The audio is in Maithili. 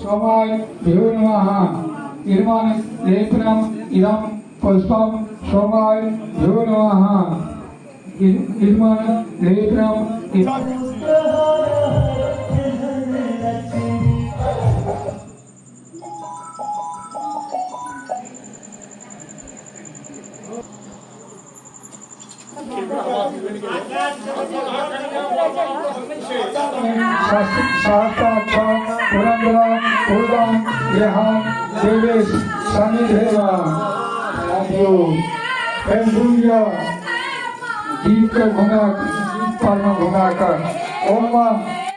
सोमाय भ्यो नमः। इर्मान लेपनम इदं पुष्पं सोमाय भ्यो नमः। इर्मान लेपनम सहस्राक्ष पुरंदर पूर्वान ग्रहान देवेश शनिदेवा दीप के घुमा पर में घुमा कर ओम।